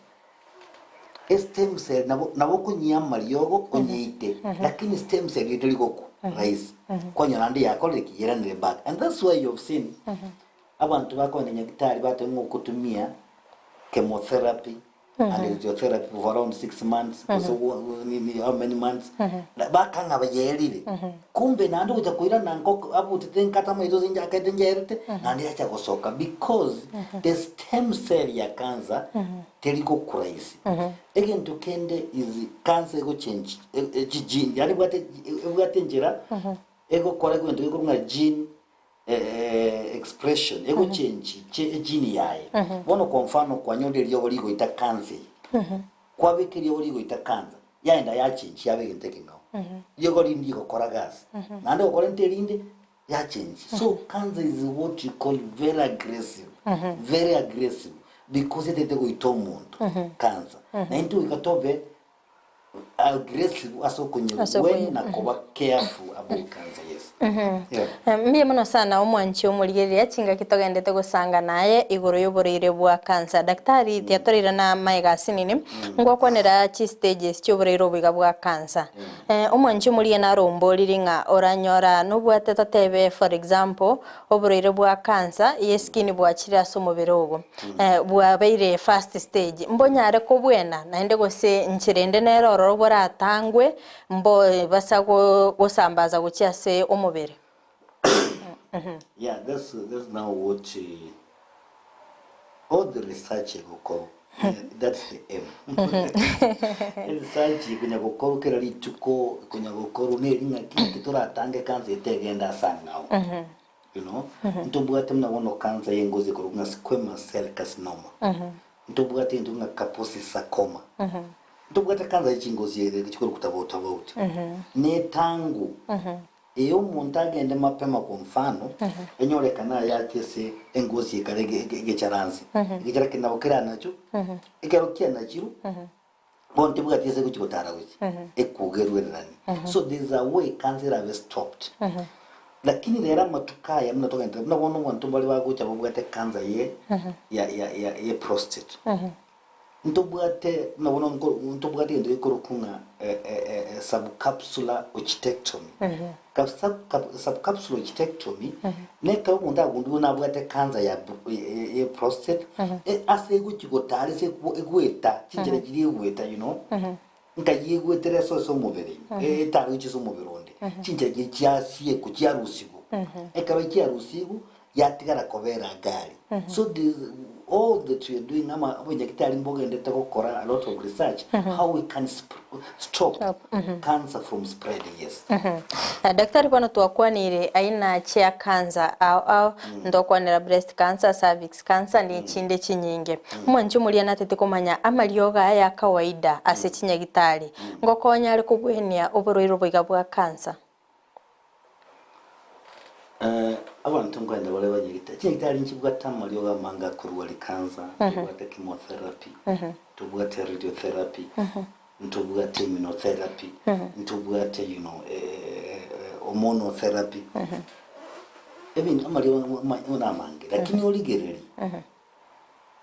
Estem cell nabo nabo okonyia amariogo onyeite lakini stem cell eye teri gokwa rahisi kwanyora naende yakorire ki yeranire back and that's why you've seen abanto bakogenda nyagitari bateba ng'a okotumia chemotherapy and radiotherapy for around 6 months gose nini how many months bakang'a bayerire kumbe naende ogocha koirana nko abutete nkata amaiso ase inche akete ncherete naende yacha gosoka because the stem cell ya cancer teri gokura isi. Egento kende is cancer ego change chi gene yaani ebwate ebwate enchera egokora egento gekorwa ng'a gene expression ego change egene yaye. Bono kwa mfano kwanyorire eriogo rigoita cancer eye, kwabeka eriogo rigoita cancer yaenda ya change yaba egento ekeng'ao. Riogo rinde rigokora gasi, naende gokora ente erinde ya change. So cancer is what you call very aggressive, very aggressive because etete goita omonto cancer. Na intwe goika tobe aggressive ase Ase okonyegwenia na koba careful about cancer, yes. Yeah. Mbuya mono sana omwanchi omorigereria chingaki togendete gosanga naye igoro y'oborwaire bwa cancer. Daktari tiatoreire na amaega asinini ngwakwanera chi stages chi'oborwaire obo iga bwa cancer. Omwanchi omorigia naromboriri ng'a oranyora nobwate totebe for example oborwaire bwa cancer ye skin bwachire ase omobere ogo bwabeire first stage mbonyare kobwena naende gose nchera ende nere ororo boratangwe mbobasa gosambaza gochia ase omobere. Yeah, that's, that's now what uh, all the research egokorwa that's the aim research ekonya gokorwa kera rituko ekonya gokorwa neri ng'aki ng'aki toratange cancer etegenda ase ang'ao you know ntobwate buna bono cancer ya engozi ekorokwa ng'a squamous cell carcinoma ntobwate egento ng'a kaposi sarcoma ntobwate cancer ya chingozi ere chikorokwa tofauti tofauti netangu Ee, omonto agende mapema kwa mfano, enyorekane ayache ase engosi ekare egecharanse, egechara kende nabo keranachwe, ekero kianachirwe, bono tebwati ase egochi gotara gochia, ekogerwa ererani. So there is a way cancer erabe stopped. Lakini rero amatuko aya buna togenderete, buna bono abanto mbare bagocha babwate cancer ye ya ya ya ye prostate. Ntobwate buna bono nko ntobwate egento gekorokwa ng'a subcapsular orchidectomy. Subcapsular orchidectomy nekero omonto agundurwe nabwate cancer ya ye prostate ase egochi gotara ase egoeta chinchera chiria egoeta you know nkai egoetera ase ase omobere ime etare gochia ase omobere onde chinchera chiria chiasiekwa chiarusigwa ekero chiarusigwe yatigara kobera gari so this all that we are doing ama abanyagitari mbogendete gokora a lot of research how we can stop cancer from spreading yes. Daktari bono twakwanire aina chia cancer ao ao ntokwanera breast cancer, cervix cancer ne chinde chinyinge. Omwanchi omoria natete komanya amariogo aya ya kawaida ase chinyagitari ngokonya are kobwenia oborwaire obo iga bwa cancer. Abanto nkoenda bare banyagitari, chinyagitari nchibwate amariogo amange akorwari cancer, ntobwate chemotherapy, ntobwate radiotherapy, ntobwate immunotherapy, ntobwate you know hormonal therapy, ebinto amariogo namange, lakini origererie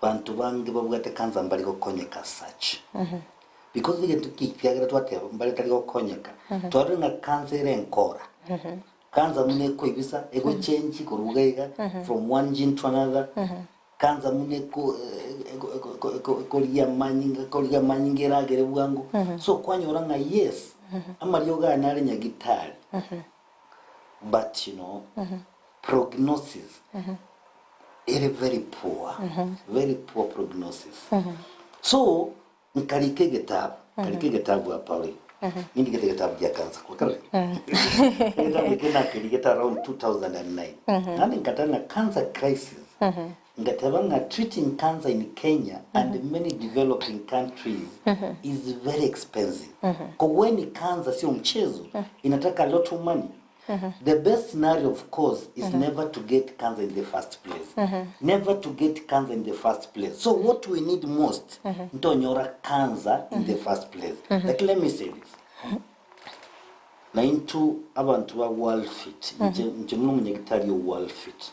Banto bange babwate cancer mbari gokonyeka such because egento ki kiagera twateba mbare tari gokonyeka twarorire ng'a cancer ere enkora cancer buna ekoibisa egochengi korwa iga iga from one gene to another cancer buna eko ekorigia amanyinga ekorigia amanyinga eragere bwango so kwanyora ng'a yes amariogo aya nare nyagitari but you know prognosis ere very poor very poor prognosis so nkarika egetabu nkarika egetabu apa ore nindikete egetabu gia cancer kwakarora egetabu eke nakerigete around 2009 naende nkateba ng'a cancer crisis ngateba ng'a treating cancer in Kenya and many developing countries is very expensive kogweni cancer sio mchezo inataka a lot of money The best scenario of course is never to get cancer in the first place. Never to get cancer in the first place. So what we need most ntonyora cancer in the first place. Like let me say this. Na intwe abanto ba World Fit, inche inche buna omonyagitari o World Fit.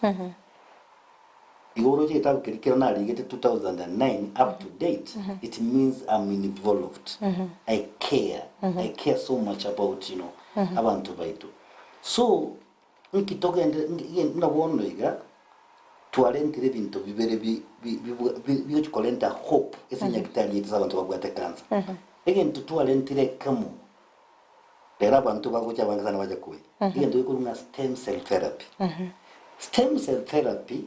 Igo oroche egetabu keria kero narigete 2009 up to date, it means I'm involved. I care. I care so much about, you know, abanto baito. So, nki togende, buna bono iga, twarentire ebinto bibere bi- bi- bibwa- bi- bigochi korenta hope ase enyagitari yaito ase abanto babwate cancer. Egento twarentire ekemo, Rero abanto bagocha abange sana bacha koyia egento gekorwa ng'a stem cell therapy. Stem cell therapy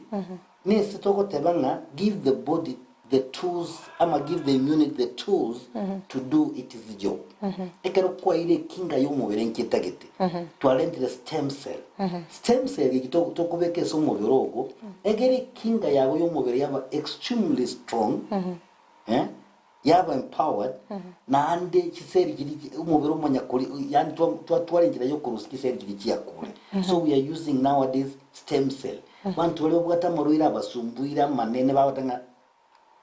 nese togoteba ng'a give the body the tools ama give the immunity the tools to do its job. Ekero kwaeire ekinga ya omobere nki etagete, twarentire stem cell. Stem cell eki tokobeka ase omobere ogo, egere ekinga yago ya omobere yaba extremely strong, eh, yaba empowered naende chiseri chiria omobere omonyakori yaani twatwara enchera ya okorusia chiseri chiria chiakure so we are using nowadays stem cell abanto baria babwate amarwaire abasumbuire amanene bagoteba ng'a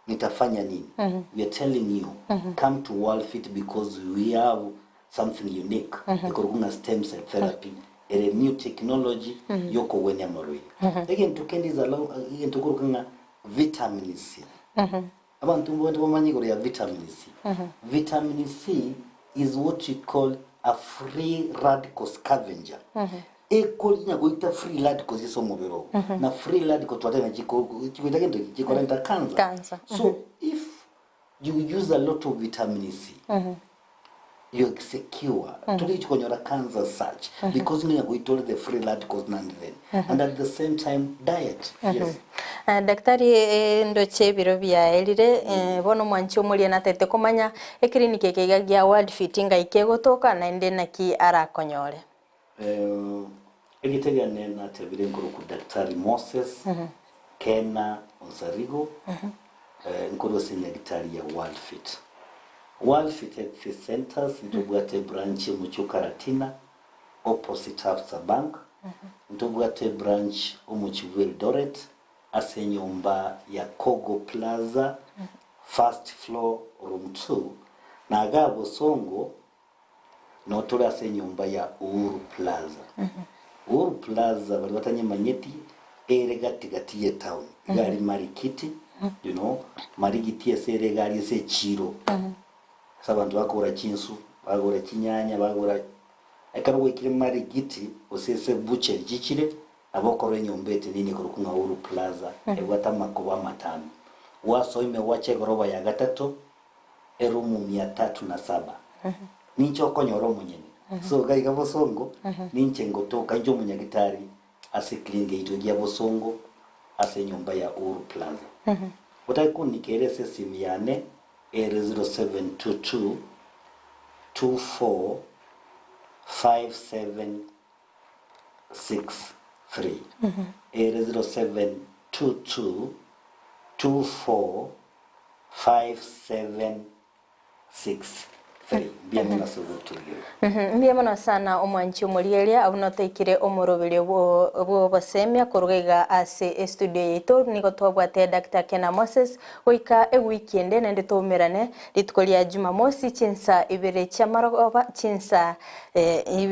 nitafanya nini we are telling you come to world fit because we have something unique ekorokwa ng'a stem cell therapy ere new technology yokogwenia amarwaire egento kende is along egento ekorokwa ng'a vitamin C. Abanto mbabwate bamanye igoro ya vitamin C. Vitamin C is what you call a free radical scavenger. Ekorinya goita free radicals ase omobere ogo. Na free radical twateba chiko chigoita gento ki? Chikorenta cancer. Cancer. So if you use a lot of vitamin C, you're secure. Torigochi konyora cancer such because nonya goita ore the free radicals now and then. And at the same time diet. Yes. Eh, Daktari eh, ndoche ebiro biaerire eh, bono omwanchi omoria natete komanya ekiriniki eke iga gia World Fit ngai kegotoka naende naki arakonyore. Eh, erieta riane natebire nkorokwa Daktari Moses Kena Onsarigo, eh, nkorwa ase enyagitari ya World Fit. World Fit Health Centers ntobwate ebranch omochie o Karatina opposite Absa Bank, ntobwate ebranch omochie bwa Eldoret ase enyomba ya Kogo Plaza first floor room 2, na igaa Bosongo Notore ase enyomba ya Uhuru Plaza. Uhuru Plaza baria batanyemanyeti ere gati gati ye town. Iga aria Marikiti, you know, Marigiti ase ere iga aria ase echiro. Ase abanto bakogora chinsu, bagora chinyanya, bagora ekero gwaikire Marigiti gose ase butchery chichire, nabo okorora enyomba etenene ekorokwa ng'a Uhuru Plaza, ebwate amakobo amatano. Gwasoa ime gwacha egoroba ya gatato, erumu mia tatu na saba, ninche okonyora omonyene. So iga iga bosongo, ninche ngotoka inche omonyagitari ase eclinic yaito eria bosongo ase enyomba ya Uhuru Plaza. Otake kondikera ase esimu yane ere 0722 24 5763 ere 0722 24 5763. Tari, mbuya mono ase ogotorigereria. Mbuya mono sana omwanchi omorigereria abwo notoikire omoroberio bw'obosemia koruga iga ase estudio yaito. Nigo twabwate Doctor Kena Moses goika ewiki ende naende toumerane rituko ria Jumamosi chinsa ibere chiamarogoba chinsa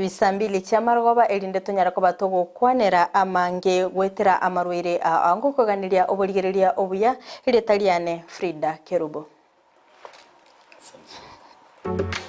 saa mbili chiamarogoba erinde tonyare koba togokwanera amange goetera amarwaire ao. Ngokoganeria oborigereria obuya, erieta riane Frida Kerubo. Asante.